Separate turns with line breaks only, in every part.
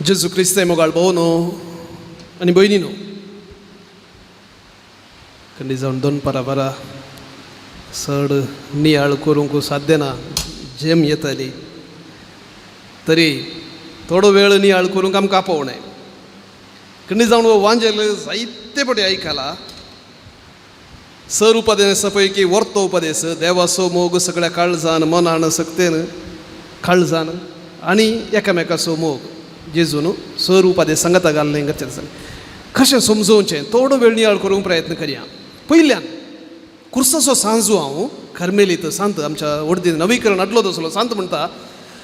जेजू क्रिस्ते मोगाळ भोवनो आनी भयणीनो, खंडी जावन दोन परां चड नियाळ करूंक साध्य ना, जेम येताली तरी थोडो वेळ नियाळ करूंक आमकां आपोवणें. खंडी जावन हो वांजेल जायते पटी आयकला. सर उपदेसा पैकी वर्तो उपदेस, देवाचो मोग सगळ्या काळजान मनान सक्तेन काळजान आनी एकामेकाचो मोग जेजून सर उपदेस सांगता घाल्लें गरजेचें आसलें. कशें समजोवचें थोडो वेळ नियाळ करूंक प्रयत्न करया. पयल्यान कुर्साचो सांजू हांव कर्मेलीत सांत आमच्या वडदीन नवीकरण हाडलो तसलो सांत म्हणटा,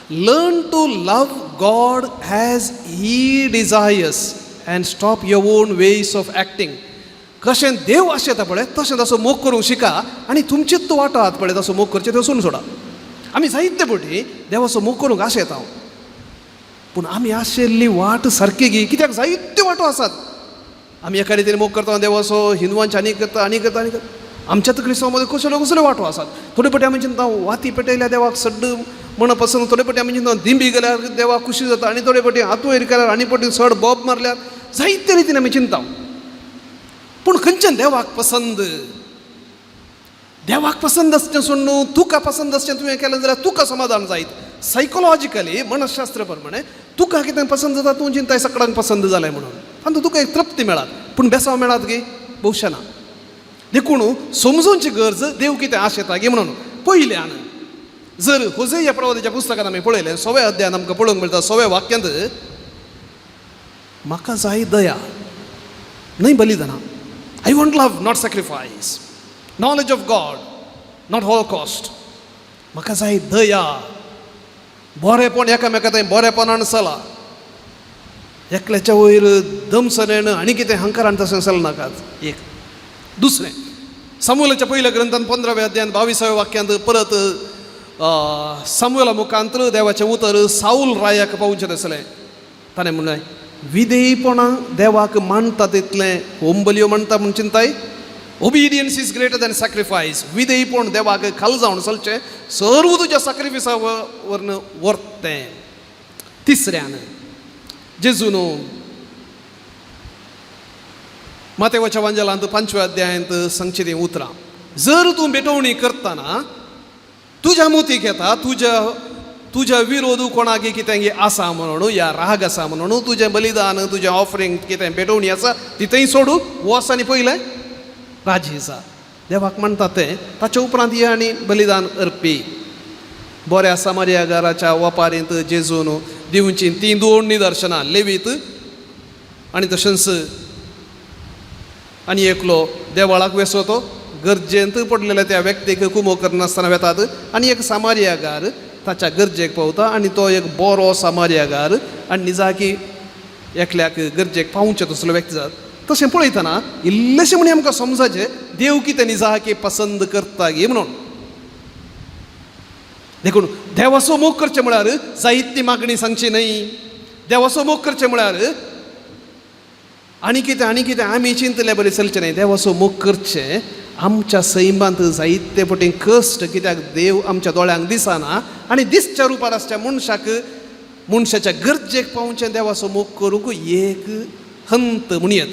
learn to love God as he desires and stop your own ways of acting. कशें देव आशेता पळय तशें ताचो मोग करूंक शिका आनी तुमचेच वाटो आहात पळय ताचो मोग करचें त्यो सोडून सोडा. आमी जायते पटी देवाचो मोग करूंक आशेता पूण आमी आशिल्ली वाट सारकी गी, कित्याक जायत्यो वाटो आसात. आमी एका रितीन मोग करता देवाचो, हिंदवांचे आनी करता आनी करता आनी करता. आमच्याच क्रिस्तांव मदें कसल्यो कसल्यो वाटो आसात. थोडे पटी आमी चिंता वाती पेटयल्या देवाक सड्ड म्हणप पसून, थोडे पटी आमी चिंता दिंबी गेल्यार देवाक खुशी जाता आनी थोडे पटी हात वयर केल्यार आनी पटी चड बोब मारल्यार, जायते रितीन आमी चिंता. पूण खंयच्यान देवाक पसंद, देवाक पसंद आसचें सोडून तुका पसंद आसचें तुवें केलें जाल्यार तुका समाधान जायत. सायकोलॉजिकली मनशास्त्र प्रमाणे तुका कितें पसंद जाता तूं चिंताय सगळ्यांक पसंद जालें म्हणून, आनी तुका एक तृप्ती मेळत, पूण बेसांव मेळत गी भोवशा ना. देखून समजोवची गरज देव कितें आशेता गी म्हणून. पयल्यान जर होजे ह्या प्रवादाच्या पुस्तकांत आमी पळयलें, सव्या अध्यायान आमकां पळोवंक मेळटा सव्या वाक्यांत, म्हाका जाय दया न्हय बलिदानां, I want love not sacrifice, knowledge of God not holocaust. म्हाका जाय दया, बरेपण एकामेका थंय बरेपणान चला, एकल्याच्या वयर दमसनेन आनी कितें हंकारान तशें चलनाकात. एक दुसरें सामुएलाच्या पयल्या ग्रंथान 15व्या अध्यायान 22व्या वाक्यांत परत सामुएला मुखांत देवाचें उतर साऊल रायाक पावचें आसलें. ताणें म्हणलें विधेयपणां देवाक मानता तितलें होम बलयो मानता म्हूण चिंताय. Obedience is greater than sacrifice. विधेयपण देवाक खाल जावन चलचें सर्व तुज्या सॅक्रिफायसा वरन वर्तें. तिसऱ्यान जेजून मातेवाच्या वांजेलांत 5व्या अध्यायांत सांगची तीं उतरां, जर तूं भेटवणी करतना तुज्या मोतीक येता तुज्या तुज्या विरोध कोणाक कितें आसा म्हणून या राग आसा म्हणून तुजें बलिदान तुजें ऑफरींग कितें भेटवणी आसा ती थंय सोडू वच आनी पयलें राजी जा देवाक म्हणटा तें, ताच्या उपरांत ये आनी बलिदान अर्पी. बऱ्या सामारिया वपारींत जेजून दिवचीं तीं दोन निदर्शनां, लेवीत आनी तशेंच आनी एकलो देवळाक वेसो गरजेंत पडलेल्या त्या व्यक्तीक कुमो करनासतना वेतात आनी एक सामारियागार ताच्या गरजेक पावता आनी तो एक बरो सामारियागार आनी निजाकी एकल्याक गरजेक पावचें तसलो व्यक्ती जाता. तशें पळयतना इल्लेशें म्हण आमकां समजाचें देव कितें निजाकी पसंद करता गी म्हणून. देखून देवाचो मोग करचें म्हळ्यार जायती मागणी सांगची न्हय. देवाचो मोग करचें म्हळ्यार आनी कितें आनी कितें आमी चिंतले बरें चलचें न्हय. देवाचो मोग करचें आमच्या सैमांत जायते पटी कश्ट, कित्याक देव आमच्या दोळ्यांक दिसना आनी दिसच्या रुपार आसच्या मनशाक मनशाच्या गरजेक पावचें देवाचो मोग करूंक एक हंत म्हणयत.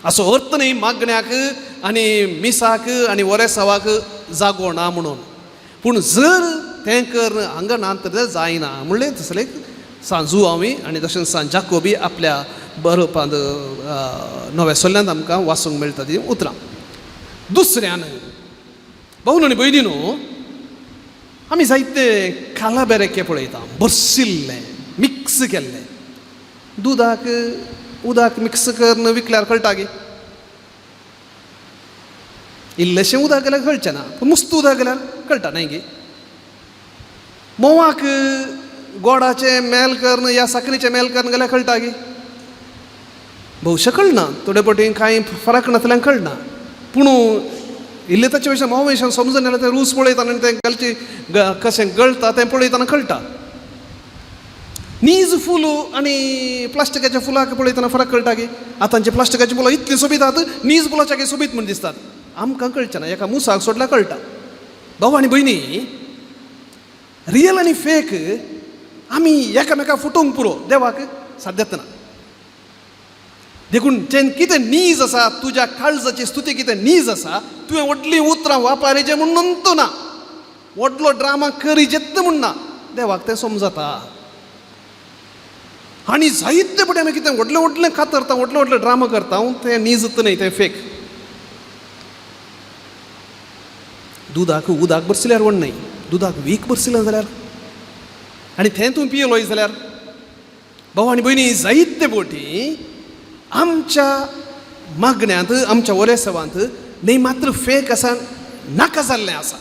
असो अर्थ न्हय मागण्याक आनी मिसाक आनी वरेसावाक जागो ना म्हणून, पूण जर तें कर हांगा ना तर जायना म्हणलें तसलें सांजू हांव आनी तशेंच सांज जाकोबी आपल्या बरोवपांत नव्या सोल्यांत आमकां वाचूंक मेळटा ती उतरां. दुसऱ्यान भाव आनी भयणी न्हू आमी जायते कालाबेरेके पळयता, बरसिल्लें मिक्स केल्लें दुदाक उदक मिक्स करून विकल्यार कळटा गी, इल्लेशें उदक गेल्यार कळचें ना पूण मुस्त उदक गेल्यार कळटा न्हय गी. म्होंवाक गोडाचें मेल करून या साकरीचें मेल करून गेल्यार कळटा गी, भोवशें कळना, थोडे पटी कांय फरक नासल्यान कळना, पूण इल्लें ताचे विशय म्होंव विशय समजून जाल्यार तें रूच पळयतना आनी तें घालची कशें गळटा तें पळयतना कळटा. नीज फूल आनी प्लास्टिकाच्या फुलाक पळयतना फरक कळटा की आतांचे प्लास्टिकाची फुलां इतलीं सोबीत आहात, नीज फुलाच्या सोबीत म्हूण दिसतात, आमकां कळचें ना, एका मुसाक सोडल्यार कळटा. भाव आनी भयणी रियल आनी फेक आमी एकामेका फुटोवंक पुरो देवाक साध्यत ना. देखून जें कितें नीज आसा, तुज्या काळजाची स्तुती कितें नीज आसा, तुवें व्हडलीं उतरां वापरिचें म्हूण नंतू ना, व्हडलो ड्रामा करिजेत म्हूण ना, देवाक तें समजता. आनी जायते पटी आमी कितें व्हडलें व्हडलें कातरता, व्हडलें व्हडलें ड्रामा करता, तें नीजत न्हय, तें फेक. दुदाक उदक भरसल्यार व्हड न्हय, दुदाक वीख भरसलें जाल्यार आनी तें तूं पियेलोय जाल्यार. भाव आनी भयणी, जायते पटी आमच्या मागण्यांत, आमच्या ओरेसवांत न्हय मात्र फेक आसा, नाका जाल्लें आसा.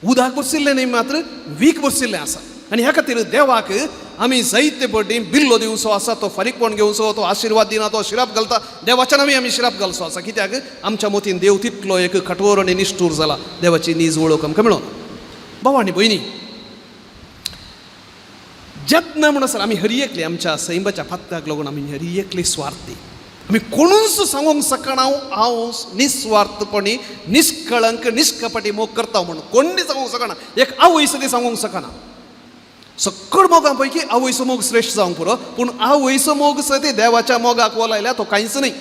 उदक भरशिल्लें न्हय मात्र वीख भरशिल्लें आसा. आनी ह्या खातीर देवाक आमी जायते पटी बिल्लो दिवचो आसा, तो फारीकपण घेवचो, तो आशिर्वाद दिना, तो शिराप घालता. देवाच्यान आमी शिराप घालचो आसा, कित्याक आमच्या मतीन देव तितलो एक कठोर आनी निश्ठूर जाला. देवाची नीज वळख आमकां मेळोन. भाव आनी भयणी, जेन्ना म्हणसर आमी हरी एकली आमच्या सैमाच्या पात्याक लागून आमी हरी एकली स्वार्थी. आमी कोणूच सांगूंक शकना हांव निस्वार्थपणी, निष्कळंक, निष्कपटी मोग करता म्हणून कोणी सांगूंक शकना. एक आवय सदी सांगूंक शकना. सगळ मोगां पैकी आवयचो मोग श्रेश्ठ जावंक पुरो, पूण आवयचो मोग सदी देवाच्या मोगाक वलायल्या तो कांयच न्हय.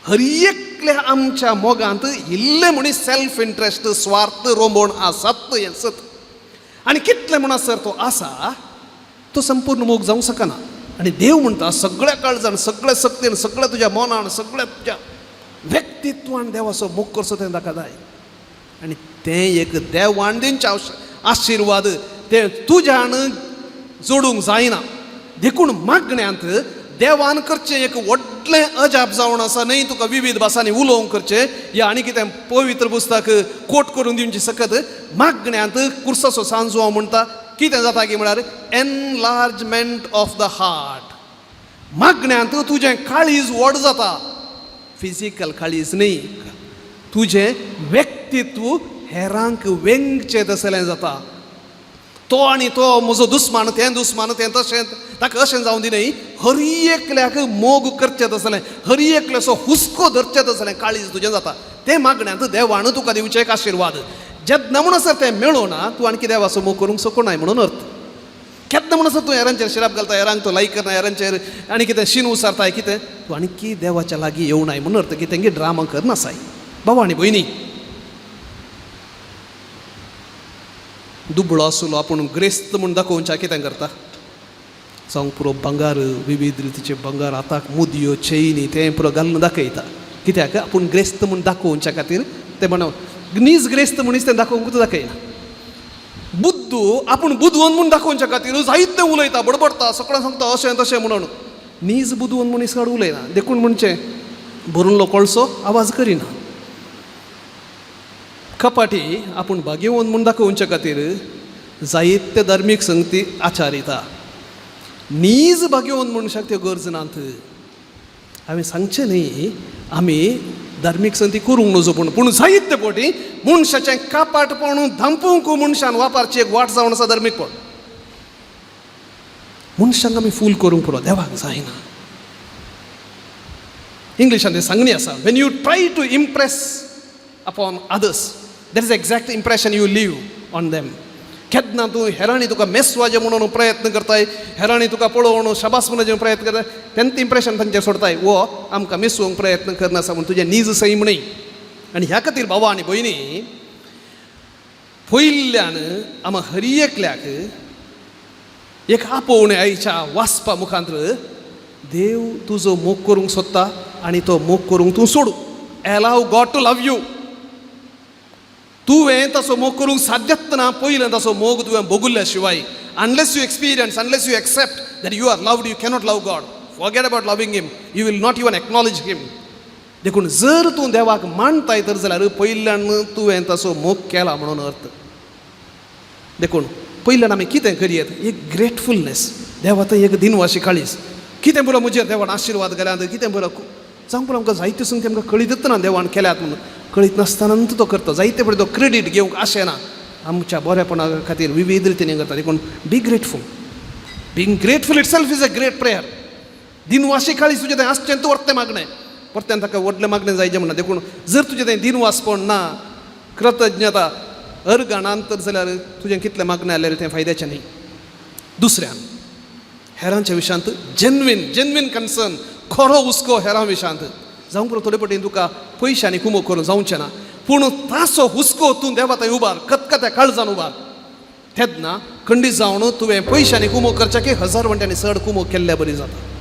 हर एकल्या आमच्या मोगांत इल्लें म्हणी सेल्फ इंट्रस्ट, स्वार्थ, रोंबोण आसात, हें सत. आनी कितलें म्हणसर तो आसा तो संपूर्ण मोग जावंक शकना. आनी देव म्हणटा सगळ्या काळजान, सगळ्या शक्तीन, सगळ्या तुज्या मनान, सगळ्या तुज्या व्यक्तित्वान देवाचो मोग करचो तें ताका जाय. आनी तें एक देवान दिवचें आशिर्वाद, तें तुज्यान जोडूंक जायना. देखून मागण्यांत देवान करचें एक व्हडलें अजाप जावन आसा न्हय तुका विविध भासांनी उलोवंक करचें या आनी कितें पवित्र पुस्तक कोट करून दिवची सकत. मागण्यांत कुर्साचो सांजो म्हणटा कितें जाता की म्हळ्यार एनलार्जमेंट ऑफ the heart. मागण्यांत तुजें काळीज व्हड जाता, फिजिकल काळीज न्हय, तुजें व्यक्तित्व हेरांक वेंगचें तसलें जाता. तो आनी तो म्हजो दुस्मान, तें दुस्मान, तें तशें, ताका अशें जावं दी न्हय, हर एकल्याक मोग करचें तसलें, हर एकल्याचो हुस्को धरचें तसलें काळीज तुजें जाता. तें मागण्यांत देवान तुका दिवचें एक आशिर्वाद. जेन्ना म्हणसर तें मेळना तूं आणखी देवाचो मोग करूंक शकनाय म्हणून अर्थ. केन्ना म्हणसर तूं हेरांचेर शिराप घालता, हेरांक तूं लायक करना, हेरांचेर आनी कितें शीन उसारताय, कितें तूं आणखी देवाच्या लागीं येवनाय म्हणून अर्थ, की तेंगे ड्रामा करनासाय. बाबा आनी भयणी, दुबळो आसलो आपूण ग्रेस्त म्हूण दाखोवच्या कितें करता, जावं पुरो भांगार, विविध रितीचे भांगार, हाताक मुदयो, चेयनी, तें पुरो घालून दाखयता. कित्याक आपूण ग्रेस्त म्हूण दाखोवच्या खातीर तें म्हणून. नीज ग्रेस्त मनीस तें दाखोवंकूच दाखयना. बुद्दू आपूण बुदवंत म्हूण दाखोवच्या खातीर जायतें उलयता, बडबडटा, सगळें सांगता अशें तशें म्हणून. नीज बुदवंत मनीस चड उलयना. देखून म्हणचें भरुल्लो कोळसो आवाज करिना. कपाटी आपूण भाग्यवंत म्हूण दाखोवच्या खातीर जायते धार्मीक संगती आचारिता. नीज भाग्यवंत मनशाक त्यो गरज नात. हांवें सांगचें न्ही आमी धार्मीक संती करूंक नजो, पूण पूण जायते फावटी मनशाचें कापाटपण धांपूंक मनशान वापरची एक वाट जावन आसा धार्मीकपण. मनशांक आमी फूल करूंक पुरो, देवाक जायना. इंग्लिशान तें सांगणी आसा, when you try to impress upon others, that is exact impression you leave on them. केन्ना तूं हेरांनी तुका मेसवाचें म्हणून प्रयत्न करताय, हेरांनी तुका पळोवन शाबास म्हणून प्रयत्न करताय, तेंच इम्प्रेशन तांचेर सोडताय, वो आमकां मेसोवंक प्रयत्न करनासा म्हूण. तुजें नीज सैम न्हय. आनी ह्या खातीर बाबा आनी भयणी, पयल्यान आमा हरी एकल्याक एक आपोवणें आयच्या वाचपा मुखांत्र, देव तुजो मोग करूंक सोदता आनी तो मोग करूंक तूं सोडू. Allow God to love you. तुवें तसो मोग करूंक साध्यत ना पयलें तसो मोग तुवें भोगुल्ल्या शिवाय. Unless you experience, unless you accept that you are loved, you cannot love God. Forget about loving him, you will not even acknowledge him. देखून जर तूं देवाक मानताय तर जाल्यार पयल्यान तुवें तसो मोग केला म्हणून अर्थ. देखून पयल्यान आमी कितें करयेत, एक ग्रेटफुलनेस, देवा थंय एक दिनवाशी काळीज, कितें बरो म्हजेर देवान आशिर्वाद केल्यात, कितें बरो जावं पुरो आमकां जायते संगती आमकां कळीतच ना देवान केल्यात म्हणून. कळीत नासतना तो करता. जायते पळय तो क्रेडीट घेवंक आशेना, आमच्या बरेपणा खातीर विविध रितीन करता. देखून be grateful. Being grateful itself is a great prayer. दिनवाशी काळीज तुजें थंय आसचें तूं परतें मागणें, परत्यान ताका व्हडलें मागणें जायचें म्हणना. देखून जर तुजें थंय दिनवासपण ना, कृतज्ञता अर्गाणान तर जाल्यार तुजें कितलें मागणें आसलें तें फायद्याचें न्ही. दुसऱ्यान हेरांच्या विशयांत जेन्वीन जेन्वीन कन्सर्न, खरो हुस्को हेरां विशयांत जावंक पुरो. थोडे पटी तुका पयशांनी कुमोक करूं जावचें ना, पूण ताचो हुस्को तूं देवा थंय उबार, खतखत्या काळजान उबार. तेन्ना खंडीत जावन तुवें पयशांनी कुमोक करच्या की हजार वंट्यांनी चड कुमोक केल्ल्या बरी जाता.